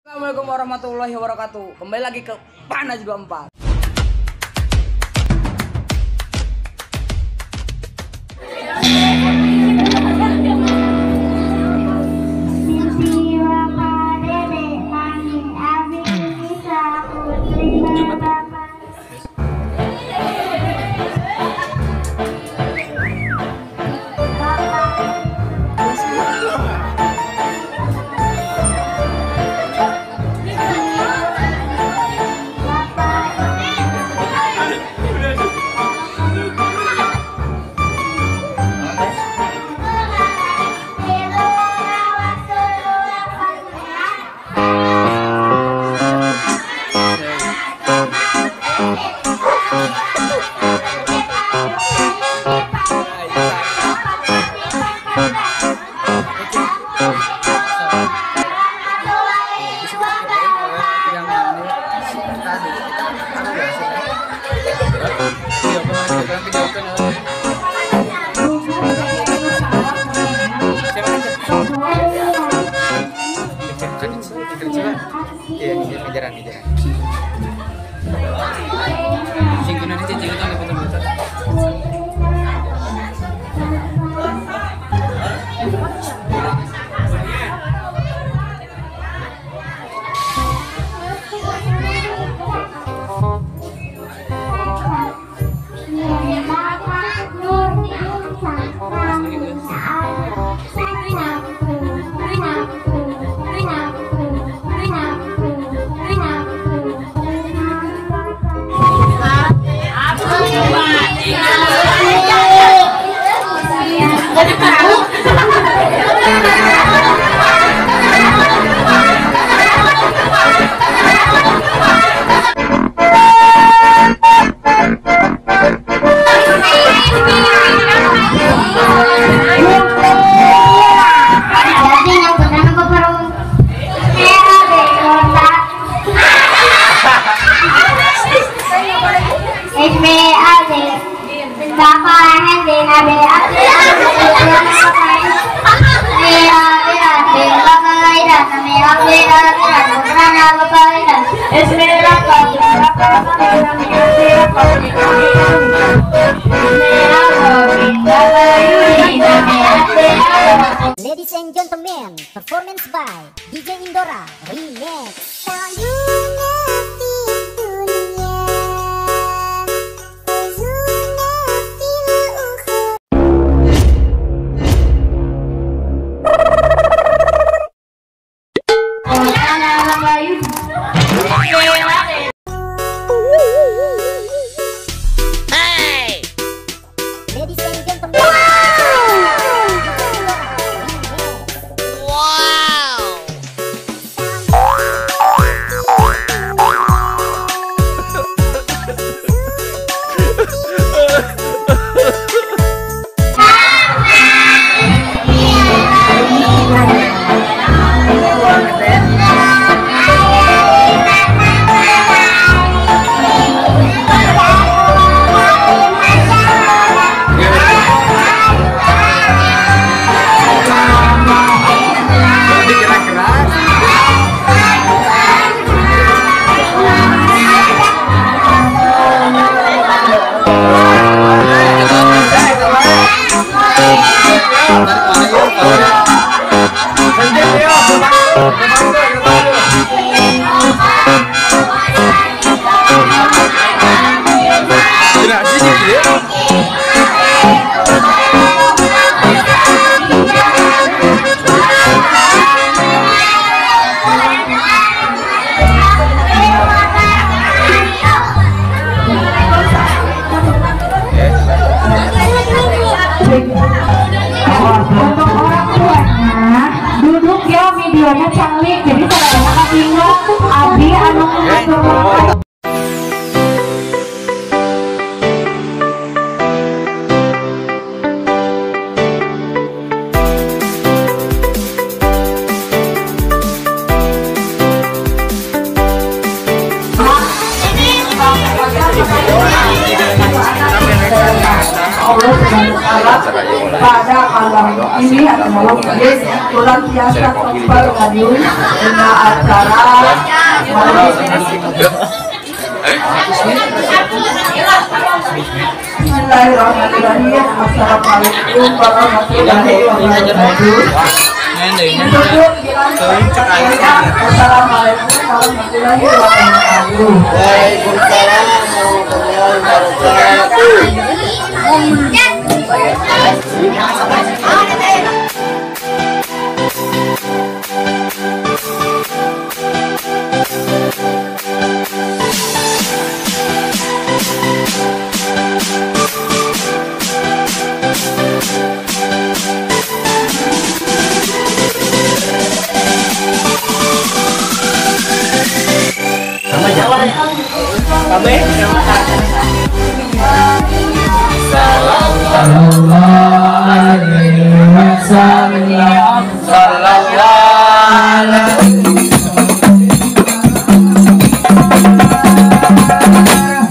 Assalamualaikum warahmatullahi wabarakatuh. Kembali lagi ke Panas 24. Ladies and gentlemen, performance by DJ Indora Remix. Hey! Ladies and gentlemen. Wow! Untuk orang tuanya duduk ya, videonya canglik, jadi saya bingung abi anu Allah pada malam ini atau malam ini luar biasa kembali dengan acara Bismillahirrahmanirrahim. Assalamualaikum warahmatullahi wabarakatuh. Assalamualaikum warahmatullahi wabarakatuh. Waalaikumsalam warahmatullahi wabarakatuh.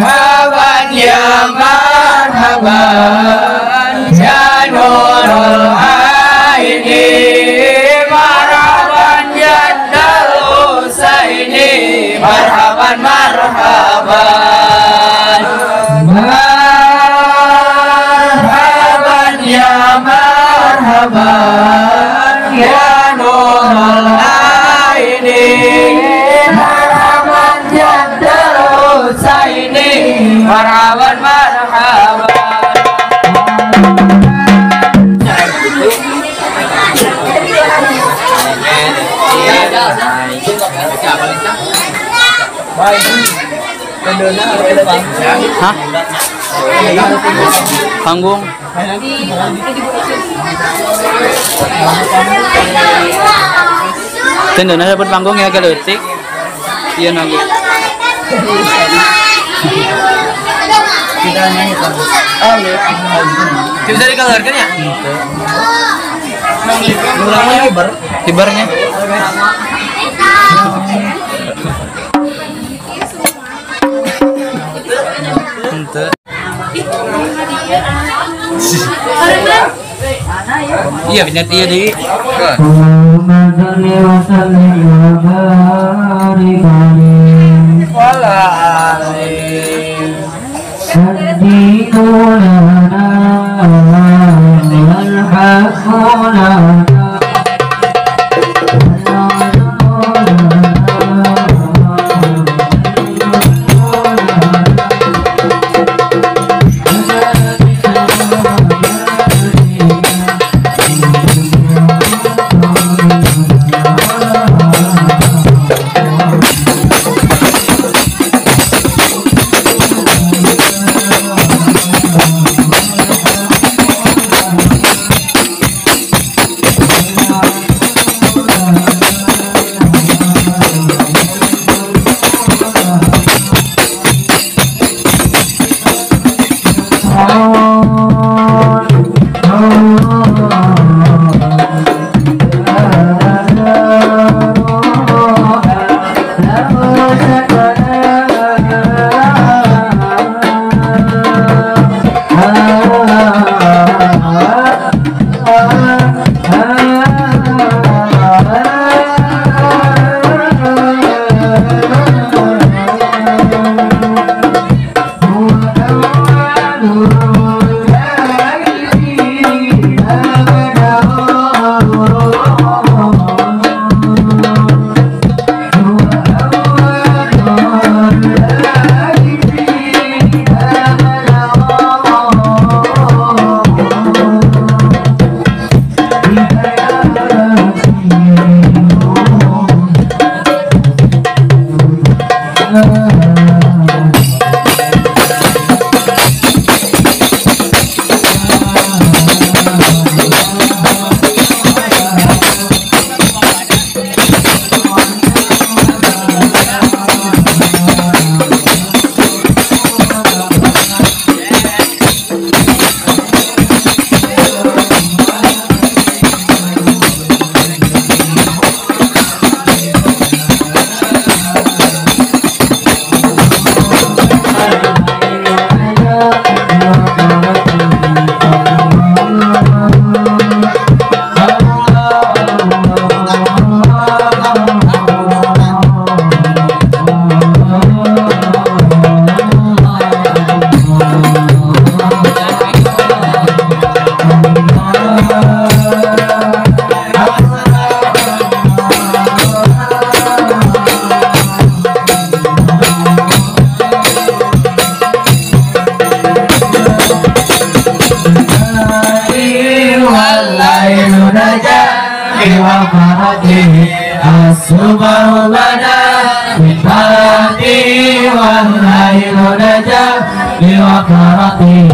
Marhaban ya marhaban ya nurul aini, marhaban ya darul husaini, marhaban marhaban. Marhaban ya marhaban ya nurul aini, marhaban ya darul husaini, marhaban marhaban. Hah? Panggung. Tendona dapat panggung ya keleutik. Iya nanggu. Bisa dikeluarkan ya? Kibarnya. Iya benar iya di. الصبح بدا من طلعته والليل نجا لوقرته.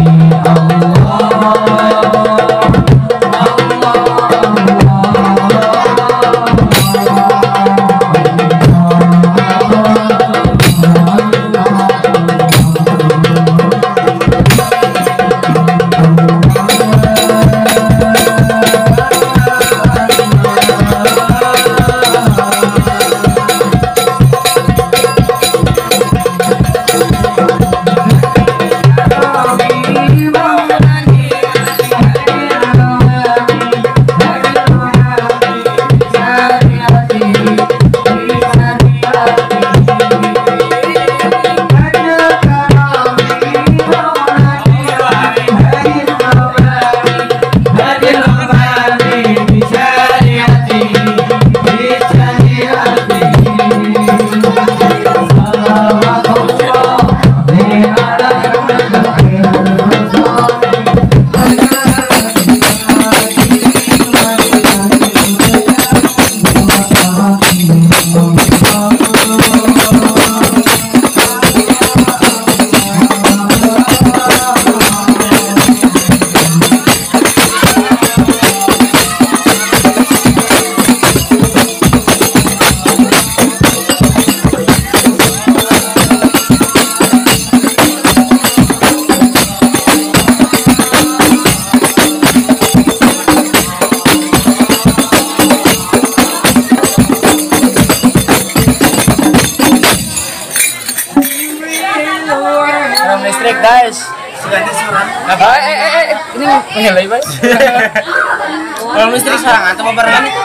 Listrik guys. Ini mengelai guys. Kalau listrik sekarang atau barengan itu?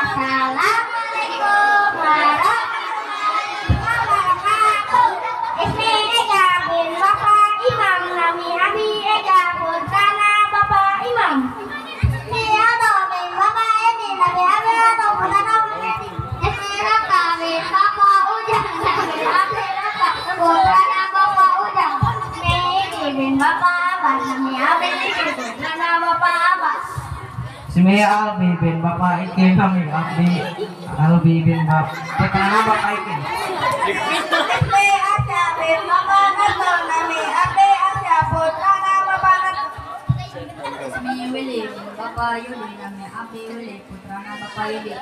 Assalamualaikum warahmatullahi wabarakatuh. Ismi Eka bin Bapak Imam, nami Abi Eka putrana Bapak Imam. Ismi Ado bin Bapak Edi, nami Abi Ado putrana Bapak Edi. Ismi Raka bin Bapak Ujang, nami Abi Raka putrana Bapak Ujang. Ismi Iki bin Bapak Abbas, nami Abi Iki putrana Bapak Abbas. Ismi Albi bin Bapak Ikin, nami Abdi Albi bin Bapak putrana Bapak Ikin. Ismi Asya bin Bapak Narto, nami Abdi Asya putrana Bapak Narto. Ismi Willy bin Bapak Yuli, nami Abdi Willy putrana Bapak Yuli.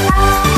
Thank you.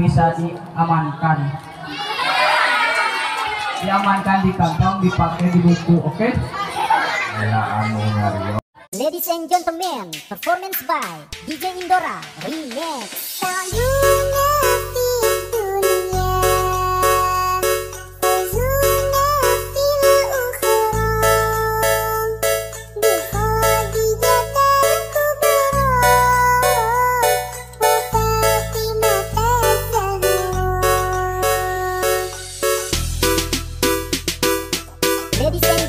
bisa diamankan. Diamankan di kantong, dipakai di buku, oke? Ladies and gentlemen, performance by DJ Indora Remix. Ladies and